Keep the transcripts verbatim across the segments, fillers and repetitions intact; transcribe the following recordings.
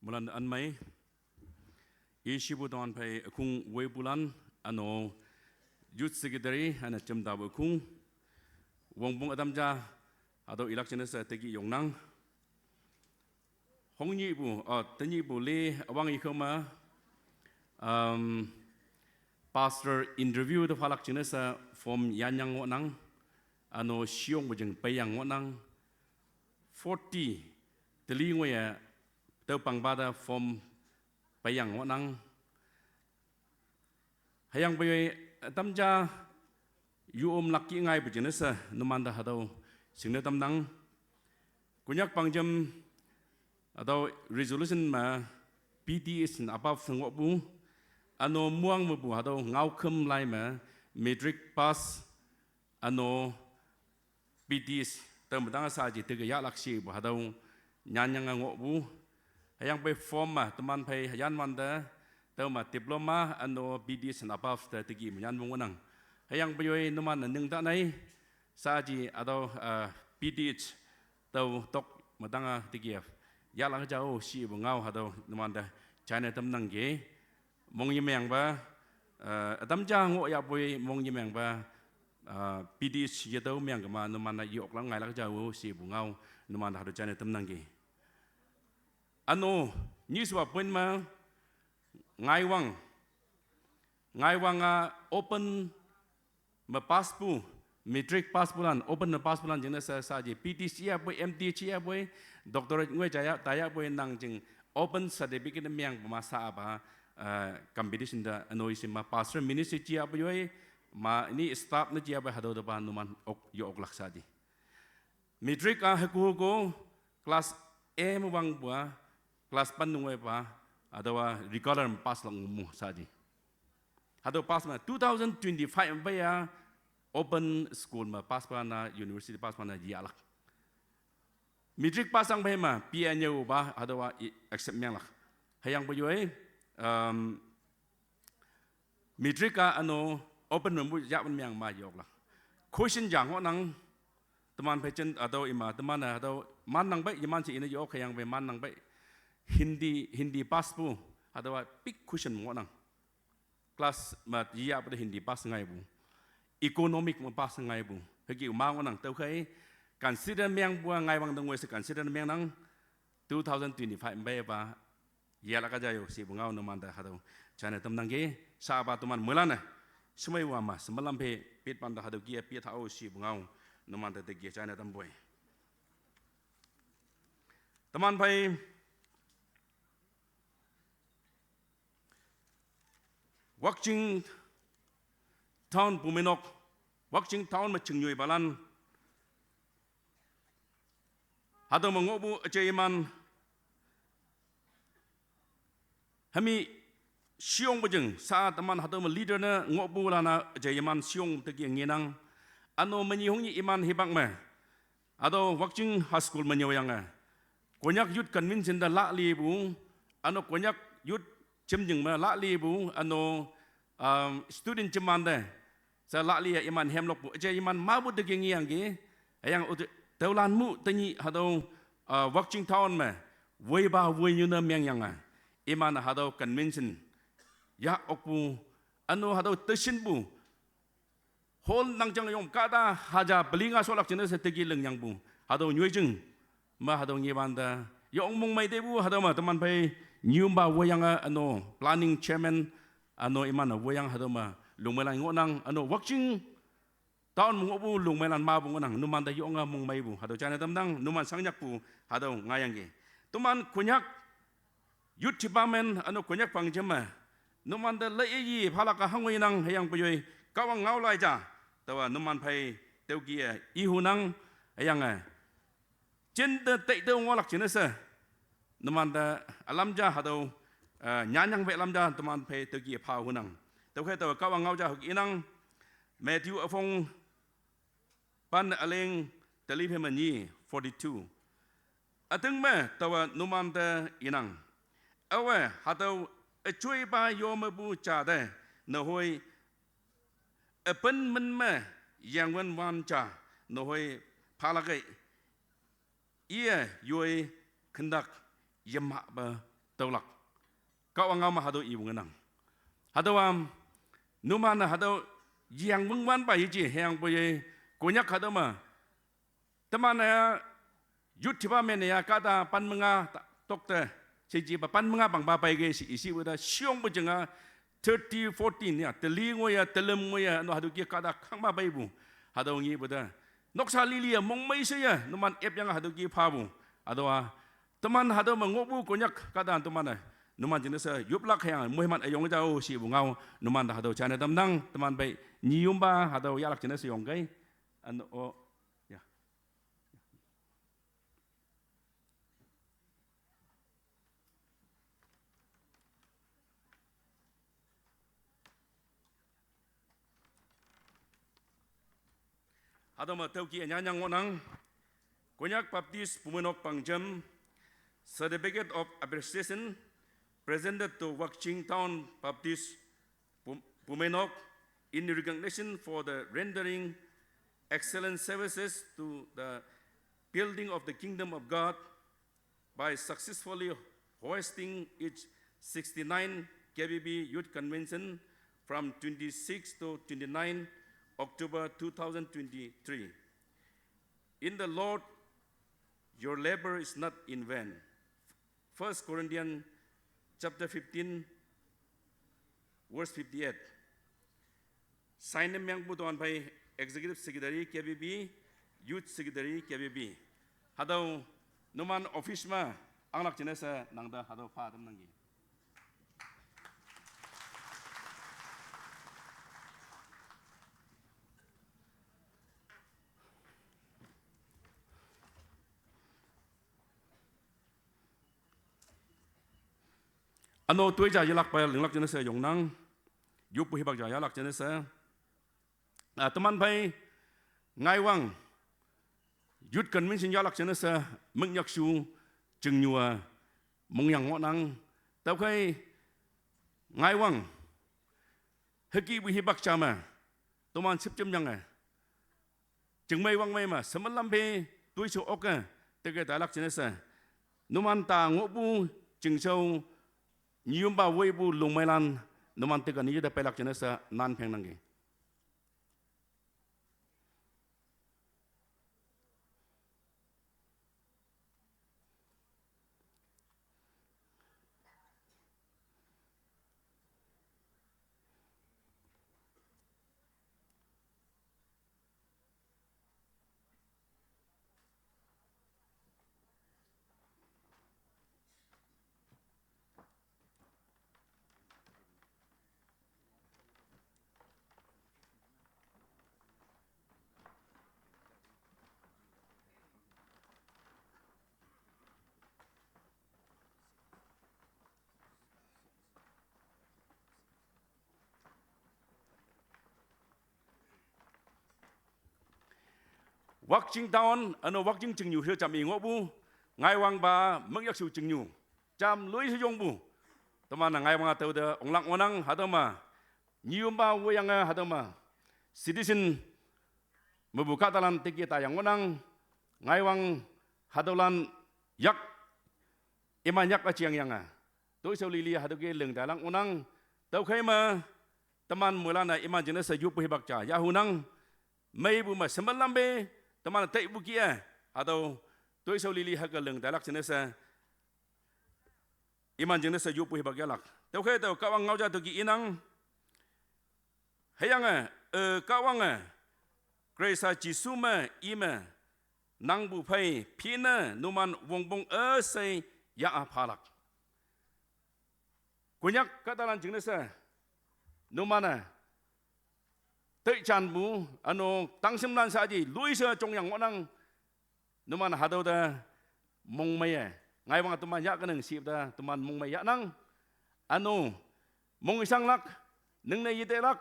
Mulan anmei. Ishibu teman phei akung weibulan, ano Youth Secretary, ano chemdabu akung. Wongbung atamja, hatüo ilak jingne she teki yongnang. Hongnyipu, oh, tenyihpu le awang ikema, um, pastor interview te phalak jingne she form yanyang ngohnang. Ano shiyongpu jing peiyang ngohnang. Forty, teli ngoiye, tüo pangpa te form peiyang ngohnang. Hüyangpoi, eh, tamja, yu om lak ki ngaipu jingne she, numante hatüo, shingne tamnang. Konyak pangjem, hatüo resolution me, B Ds and above ngohpu, ano muang mepu, hatüo ngaokhüm lai me, matric pass, ano B Ds, tüo me tang saji teke yahlak shipu, hatüo nyanyange ngohpu. Hüyangpoi form me, teman phei yanwante, tüo me diploma, ano B Ds and above te teki me nyanpu ngohnang. Hüyangpoi numan-e ning ta nei, saji hatüo, eh, B Ds, tüo tok me tang-a teki, yahlak jao shipu ngao hatüo numante, jaine tamnangki. Mongye mengpa, eh, ütamja ngohyahpoi mongye mengpa, eh, B Ds yetüo mengkema numan-e yoklak ngailak jao shipu ngao numante hatüo jaine tamnangki. Ano, nyishuwa point me, ngaiwang. Ngaiwang-a open me passpu, matric passpulan, open me passpulan jingne she saji, B Th yahpoi, M Th yahpoi, doctorate ngoi jaya, tayahpoi nang jing open certificate mengpu ma sa apa, eh, competition te ano isi me pastor ministry jiyahpoi, ma ni staff ne jiyahpoi hatüo tepa numan ok, yo oklak saji. Matric-a hüko hüko class A me wangpu-a, class pen nungwei pa, hatüowa regular me pass lak ngohmu saji. Hatüo pass me two thousand twenty-five me peiya open school me pass pa na university pass pa na yahlak. Matric pass ang phei me P N U pa hatüowa i accept menglak. Hüyangpoi, um, matric-a ano open me mpu yahpen meng ma yoklak. Question ja ngohnang, teman phei jen hatüo ima, teman-e hatüo mannang pei, iman she ine yok hüyangpoi mannang pei. Hindi, Hindi passpu, hatüowa big question ngohnang. Class me yahpu te Hindi pass ngaipu. Economic me pass ngaipu. Hüke ma ngohnang tüokhei. Consider mengpu-a ngaiwang te ngoi she consider mengnang. Two thousand twenty-five me peipa, yahlak-a jao shipu ngao numante hatüo jaine tamnangki, sapa teman moilan-e, shemeiwa ma, shemelam phei petpante hatüo kih-e pet hao shipu ngao numante teki jaine tampoi. Teman phei, Wakching town pumeinok, Wakching town me chingnyoipalan, hatüo me ngohpu üjai iman, hami shiyongpu jing sa teman hatüo me leader ne ngohpulan-a üjai iman shiyong teki ngenang. Ano menyih hongnyi iman hipak me, hatüo Wakching High School me nyüoyange, Konyak Youth Convention te lahlipu, ano Konyak Youth jemjing me lahlipu, ano, um, student jemmante she lahli-e iman hemlokpu, üjai iman mapu teki ngeyangki, hüyange tüolan mu tenyih hatüo, uh, Wakching town me woipa woinyu ne mengyange, iman hatüo convention yah okpu, ano hatüo teshinpu, hall nangjang yong kahta haja pelinga sholak jingne she teki lingyangpu, hatüo nyoijing me hatüo ngewante, yong mongmei tepu hatüo me teman phei nyumpa woiyange ano planning chairman, ano iman-e woiyang hatüo me lungmeilan ngohnang, ano Wakching town me ngohpu lungmeilan mapu ngohnang, numante yonge mongmeipu hatüo jaine tamnang, numan shangyakpu hatüo ngaiyangki. Teman Konyak Youth Department, ano Konyak pangjem me, numante leiye phalak-a hangoinang hüyangpoi, Kahwang ngaolai ja, taowa numan phei tüoke-e ihunang, hüyange jinte teitüoh ngohlak jingne she, numante ülam ja hatüo, eh, nyanyang phe ülam ja teman phei tüoke-e pha hunang. Tüokhei taowa Kahwang ngao ja hüke inang, Matthew üpong pan üleng teli phei me nyi, forty-two. Üting me taowa numante inang. Aowe hatüo üjoipa yo mepu ja te, nehoi üpen min me yengwen wan ja, nehoi phalakei. Iye yoi khendak yemahpe taolak. Kahwang ngao me hatüo ipu ngenang. Hatüo am, numan-e hatüo yangwüngwanpa yeji hüyangpoi, Konyak hatüo me teman-e youth department-e ya kahta pan me nga ta-, tokte, shejipa pan me nga pangpa peike she, ishipu te shiyongpu jing-a thirty fourteen ya, teli ngoiye, telüm ngoiye, no hatüo ki kahta khangma peipu. Hatüo ngepu te noksa lili ya mongmei she ya, numan epyange hatüo ki phapu. Hatüowa teman hatüo me ngohpu Konyak kahta teman-e, numan jingne she yoplak hüyange moiman üyong jao shepu ngao, numan te hatüo jaine tamnang, teman pei nyiyompa hatüo yahlak jingne she yongkei. An o, ya. Hatüo me tüoki ünyanyang ngohnang, Konyak Baptist Bumeinok Pangjam, Certificate of Appreciation presented to Wakching Town Baptist Bum-, Bumeinok in recognition for the rendering excellent services to the building of the kingdom of God by successfully hosting its sixty-nine K B B Youth Convention from twenty-six to twenty-nine October two thousand twenty-three. In the Lord, your labor is not in vain. First Corinthians chapter fifteen, verse fifty-eight. Sign ne mengpu toman phei Executive Secretary K B B, Youth Secretary K B B. Hatüo numan office me anglak jingne she nangte hatüo pha tamnangki. Üno toi ja yelakpe linglak jingne she yongnang. Yoppu hipak ja yahlak jingne she. Ah, teman phei Ngaiwang Youth Convention yahlak jingne she, müknyakshu chingnyu-a mongyang ngohnang. Tüokhei Ngaiwang hükihpu hipak ja me, toman shüpjemyange, chingmei wangmei me shemelam phe toishao oke, teke tailak jingne she, numan ta ngohpu chingshao nyiyompa woipu longmeilan, numan teke niyete peilak jingne she nan phengnangki. Wakching Town, üno Wakching chingnyu she jam i ngohpu, Ngaiwangpa müknyakshu chingnyu, jam loi she yongpu, teman-e Ngaiwang hatüo te onglak ngohnang, hatüo me nyiyompa woiyange hatüo me citizen mepu kahtalan teke tayang ngohnang. Ngaiwang hatüolan yak, iman yak üjeangyange, toishao lili hatüo ke ling tailak ngohnang. Tüokhei me teman moilan-e iman jingne she yoppu hipak ja yahunang. Meipu me shemelam phe, teman taipu kih-e, hatüo toishao lili hüke ling tailak jingne she, iman jingne she yoppu hipak yahlak. Tüokhei tao Kahwang ngao ja tüoki inang. Hüyange, eh, Kahwange, Khrista Jesu me ime, nangpu phei phine numan wongpong üshei ya-a phalak. Konyak kahtalan jingne she, numan-e teijanpu, üno tangshimlan shaaji loi she jongyang ngohnang. Numan hatüo te mongmeiye, Ngaiwang teman yah kenang ship te teman mongmei yahnang. Üno mongishanglak, ningne yetelak,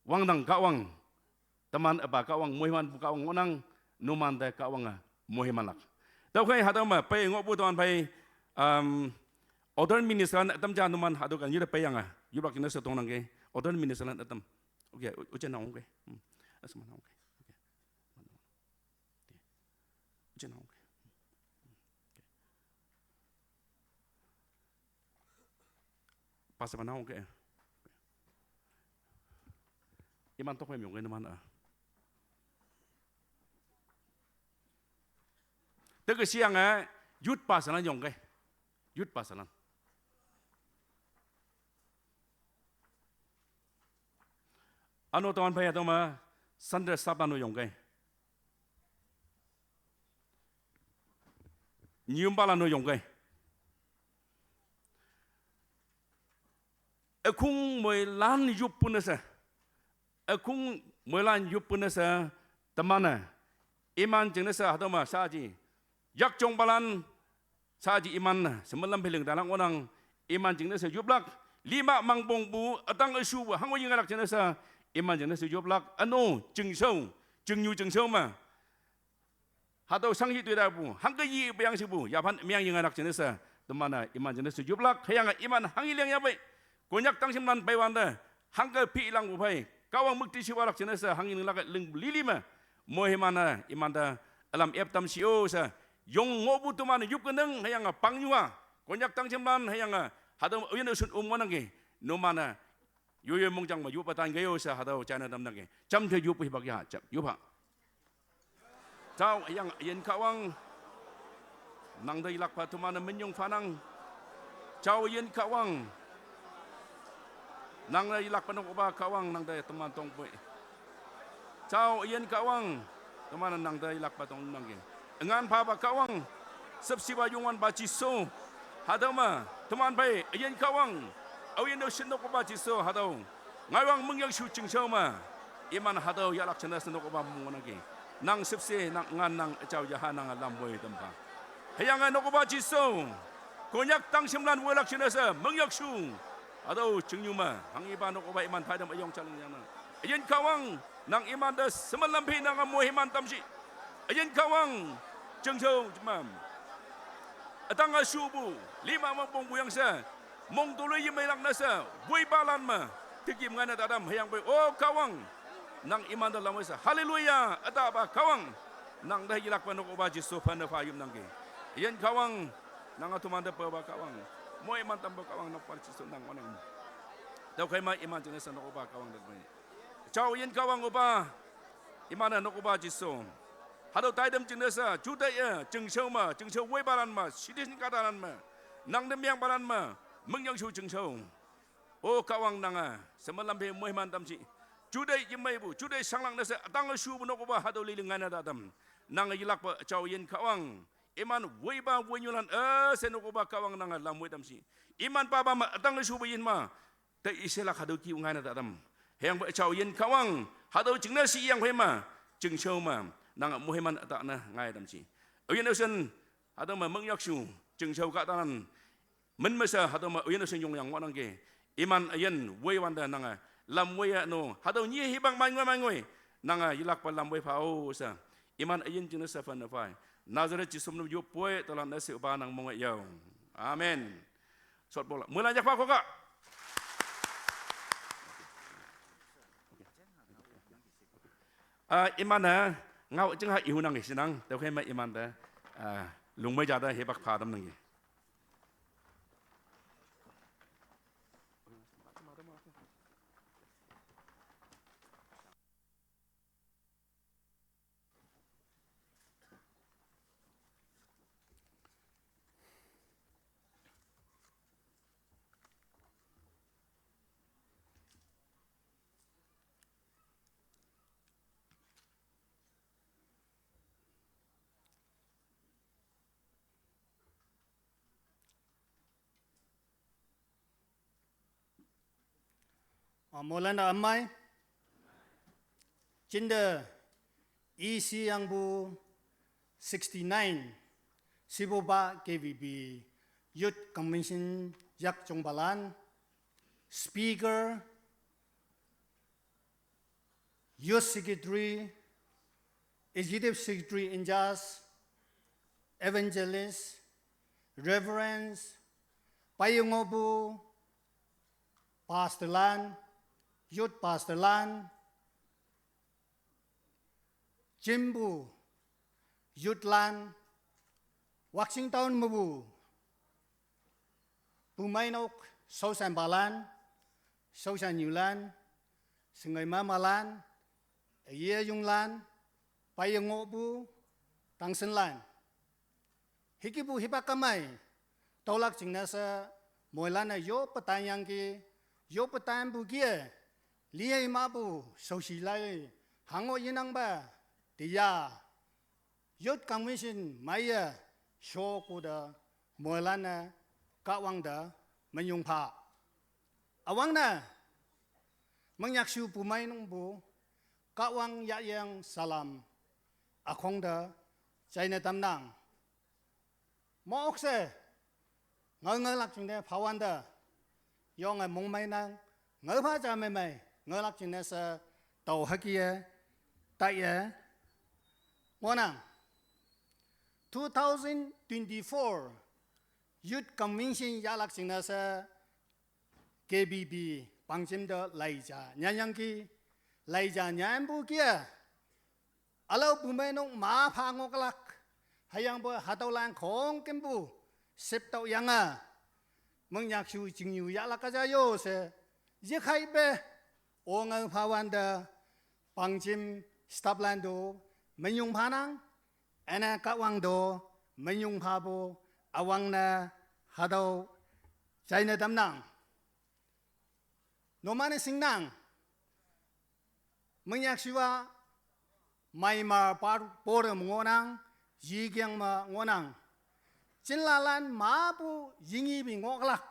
wangdang Kahwang, teman üpa Kahwang, moimanpu Kahwang ngohnang, numan te Kahwange moimanlak. Tüokhei hatüo me pei ngohpu teman phei, um, ordained ministerlan ütam ja numan hatüo kan yete peiyange, yoplak jingne she tongnangki, ordained ministerlan ütam. Okay, u-, üjinna ongke. Hmm. Üsman ongke. Okay. Üjinna ongke. Okay. Pastor ba nang yongke. Iman tokphei yongke numan a. Teke siang e, youth pastor lan yongke. Youth pastor lan. Ano teman phei atoma Sunday staff lan yongke. Nyumba lan yongke. Ekung moilan yup punese. Ekung moilan yup punese temane. Iman jingnese hatoma saji. Yakjongbalan saji iman semelam piling dalang onang iman jingnese yuplak. Lima mangbong bu, etang esu bu, hango yingarak jingnese iman jingnese yuplak. Ano, jingshao, jingnyu jingshao ma. Hatüo shangyi toita pu, hangke yi peyang shipu, yaphan meyang yinganak jingne she, temane iman jingne she yuplak, hüyange iman hangyi liang yapei. Konyak tangshimlan peiwante, hangke pilang pu phei, Kahwang müktishiwalak jingne she, hangyi linglak ling lili me. Moiman-e, imante, ülam eptam shi-o she, yong ngohpu temane yupkenang, hüyange pangnyua, Konyak tangshimlan, hüyange, hatüo üyin üshun üm ngohnangki, numan-e, yoyoi mongjang me yoppa tan ke-o she hatüo jaine tamnangki. Jamte yoppu hipak ya, jam, yopha. Jao, hüyange üyin Kahwang. Nangte yelakpa temane minyong phanang. Jao üyin Kahwang. Nangte yelakpa nok opa Kahwang nangte teman tongpoi. Jao üyin Kahwang. Temane nangte yelakpa tongnangki. Üngan phapa Kahwang, shüpshepa Youngwanpa Jesu, hatüo me, teman phei, üyin Kahwang, aoyin-o shin nok opa Jesu, hatüo, ngaiwang mengyangshu chingshao me, iman hatüo yahlak jingne she nok opa mongnangki. Nang shüpshe, nang üngan, nang üjao yaha, nang lam woi tampha. Hüyange nok opa Jesu, Konyak tangshimlan woilak jingne she, mengyangshu, hatüo chingnyu me, hanghipa nok opa iman phei tam üyong jaling yangnang. Üyin Kahwang, nang imante semelam phi nang moiman tamshi. Üyin Kahwang, chingshao jimam. Ütang üshupu, lima mapongpu yang she, mongtoloi yemeilak ne she, woipalan me, tikip ngaine tatam hüyangpoi, O Kahwang, nang imante lam woi she, hallelujah, ütapa Kahwang, nangte yelakpa nok opa Jesu phane pha yopnangki. Üyin Kahwang, nang-a temante pepa Kahwang, moiman tampa Kahwang nokpa Jesu nang ngohnang. Tüokhei me iman jingne she nok opa Kahwang te pei. Jao üyin Kahwang opa, iman-e nok opa Jesu. Hatüo taitam jingne she, juteih-e, chingshao me, chingshao woipalan me, citizen kahtalan me, nangte mengpalan me, mengyangshu chingshao. O Kahwang nange, semelam phi moiman tamshi. Juteih yemeipu, juteih shanglak ne she, ütang üshupu nok opa hatüo lili ngaine tatam. Nange yelakpa jao üyin Kahwang. Iman woipa woinyulan, üshei nok opa Kahwang nange lam woi tamshi. Iman papa me ütang üshupu yin me. Te ishelak hatüo ki ngaine tatam. Hüyangpoi jao üyin Kahwang, hatüo jingne she yangphei me, chingshao me, nange moiman ütane ngai tamshi. Üyin üshin, hatüo me mengyakshu, chingshao kahtalan, min me she hatüo me üyin üshin yongyang ngohnangki. Iman üyin woiwante nange, lam woiye no, hatüo nyi hipak man ngoi man ngoi, nange yelakpa lam woi pha-o she. Iman üyin jingne she phane phai. Nazareth Jesu me yoppoi, tolan ne she opa nang monge yao. Amen. Shotbola. Moilan yakpha koka. Ah, iman-e, ngao jingha ihunang isinang, tüokhei me imante, ah, lungmei ja te hipak pha tamnangki. Ah, moilan-a ümei. Jinte E C yangpu sixty-nine, Sipoba K V B Youth Convention yakjongpalan, speaker, Youth Secretary, Executive Secretary in charge, Evangelist, Reverend, Payungopu, Pastor lan, Youth Pastor lan, Jimpu, Youth lan, Wakching Town mepu, Bumeinok, Shaoshan balan, shaoshan nyulan, shingai mamalan, aye yunglan, paye ngohpu, tangsenlan. Hikipu hipak kamei, taolak jingne she, moilan-e yo petanyangki, yo petanpu kie, liye mapu, shaoshi lai, hango yenangpa, teya. Youth Convention meiye shokote moilan-e Kahwang te menyong pha. Üwangne, mengyakshu pumeinungpu Kahwang yahyang salam ükhong te jaine tamnang. Mokshe, ngao ngaolak jingne phawante, yonge mongmeinang, ngaopha ja meimei, ngaolak jingne she, tao hüke, taiye, ngohnang. Two thousand twenty-four Youth Convention yahlak jingne she, K B B, pangjem te laija nyanyangki, laija nyanpu kie, ülao pumeinok mapha ngohlak, hüyangpoi hatüolan khongkümpu, shüptüoh yange, mengyakshu chingnyu yahlak kaja yo she, yekhaipe, onge phawante, pangjem stafflan to, menyong phanang, üne Kahwang to, menyong phapu, üwangne, hatüo, jaine tamnang. Numan-e shingnang, mengyakshu-a, Myanmar pa-, pore me ngohnang, yikeng me ngohnang. Jinlalan mapu yingipi ngohlak.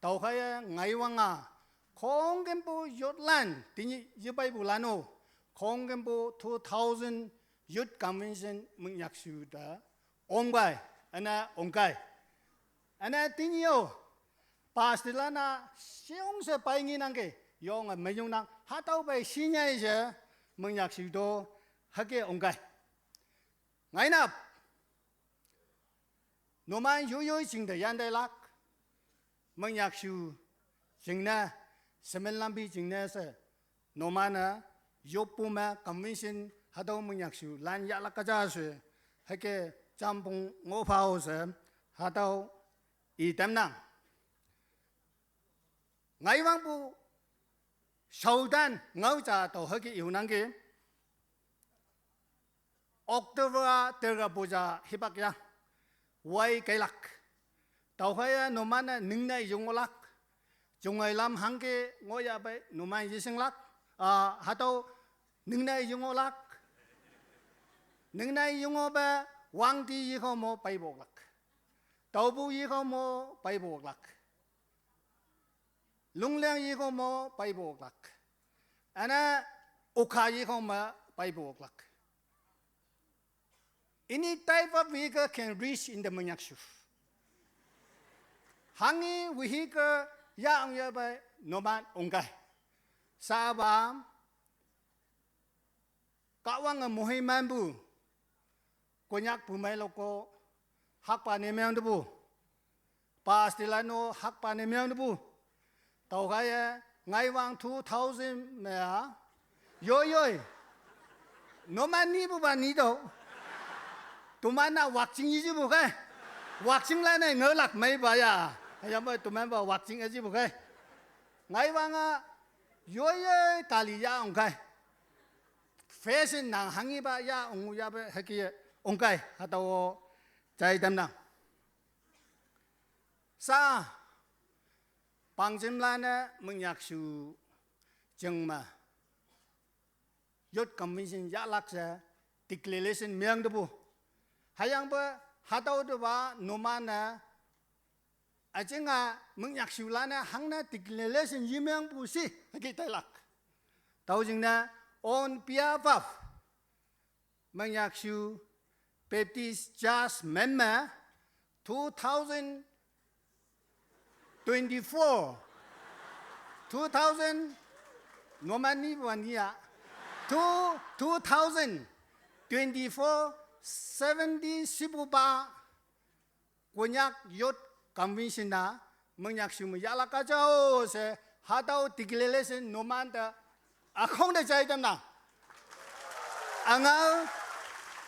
Tüokhei ngaiwang-a, khongkümpu youthlan, tenyih yepeipulan-o, khongkümpu two thousand Youth Convention mengyakshu te, ongkai, üne ongkai. Üne tenyih-o, pastorlan-a, shiong she pei ngenangki, yonge menyongnang, hatüo pei shinyai she, mengyakshu to, hüke ongkai. Ngainap, numan yoyoi jingte yantailak, mengyakshu jingne, semen lampi jingne she, numan-e, yoppu me convention hatüo mengyakshulan yahlak kaja she, hüke jampong ngohphao she, hatüo i tamnang. Ngaiwangpu shaotan ngao ja tao hüke iunangki. October-a Durga Puja hipak ya, wai keilak. Tüokhei-a numan-e ningne yongohlak. Jongailam hangke ngohyahpei numan yeshinglak. Ah, hatüo ningne yongohlak. Ningne yongohpe wangti yekho mo peipu oklak. Taopu yekho mo peipu oklak. Lungleng yekho mo peipu oklak. Üne okha yekho me peipu oklak. Any type of vehicle can reach in the mengyakshu. Hanghi vehicle ya ong yahpei numan ongkai. Sapa, Kahwange moheimanpu, Konyak pumei loko, hakpa ne meang tepu. Pastorlan-o hakpa ne meang tepu. Tüokhei-e, ngaiwang two thousand me-a, yoyoi, numan nipupa nitüoh. Toman-a Wakching yejipu khei. Wakchinglan-e ngaolak meipa ya. Hüyangpoi tomanpa Wakching yejipu khei. Ngaiwang-a, yoyoi kali ya ongkai. Fashion nang hanghipa ya ong yahpe hüke ongkai hatüo jai tamnang. Sa, pangjimlan-e mengyakshu jing me, Youth Convention yahlak she declaration meang tepu. Hüyangpoi hatüo tepa numan-e üjinga mengyakshulan-e hangne declaration yemeangpu shi hüke tailak. Tüo jingne on behalf of mengyakshu Baptist Church member two thousand twenty-four, two thousand, numan nipupa ni ya, two, two thousand twenty-four, seventy shipupa, Konyak Youth Convention-a, mengyakshu me yahlak kajao she, hatüo declaration numan te, ükhong te jai tamnang. Üngao,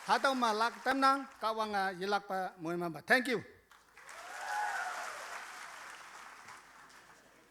hatüo me lak tamnang, Kahwange yelakpe moimanpa. Thank you.